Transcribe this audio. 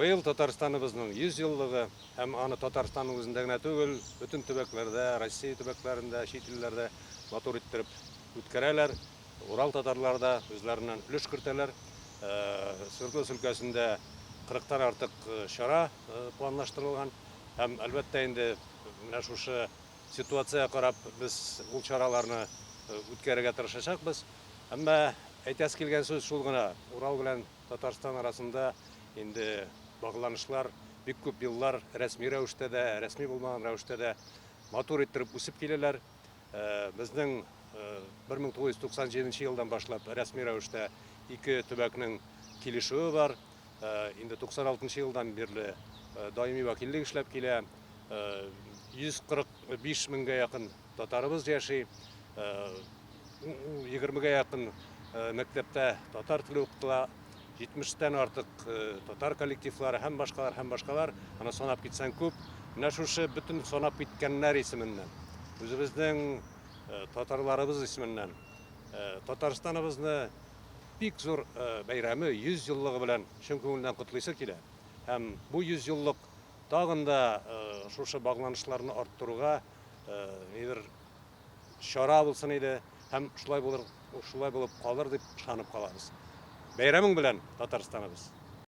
Быел Татарстаныбызның 100 еллыгы һәм аны Татарстанның үзендә генә түгел, бөтен төбәкләрдә, Россия төбәкләрендә, чит илләрдә матур иттереп үткәрәләр. Урал татарлары да үзләреннән өлеш кертәләр. Свердловск өлкәсендә кырыктан артык чара планлаштырылган. Һәм, әлбәттә инде, менә шушы ситуациягә карап, без ул чараларны үткәрергә тырышачакбыз. Әмма әйтәсе килгән сүз шул гына, Урал белән Татарстан арасында инде багланышлар бик күп еллар рәсми рәвештә дә, рәсми булмаган рәвештә дә матур иттереп үсеп киләләр. Безнең 1997 елдан башлап рәсми рәвештә ике төбәкнең килешүе бар. Инде 96 елдан бирле даими вәкиллек эшләп килә. 145 меңгә якын татарыбыз яши. 20-гә якын мәктәптә татар теле укытыла. 70-тән артык татар коллективлары һәм башкалар, һәм башкалар. Аны санап китсәң күп. Менә шушы бөтен санап киткәннәр исеменнән, үзебезнең татарларыбыз исеменнән Татарстаныбызны бик зур бәйрәме, 100 еллыгы белән чын күңелдән котлыйсы килә. Һәм бу 100 еллык тагын да шушы багланышларны арттыруга нидер чара булсын иде һәм шулай булыр, шулай булып калыр дип ышанып калабыз. Бәйрәмең белән, Татарстаныбыз!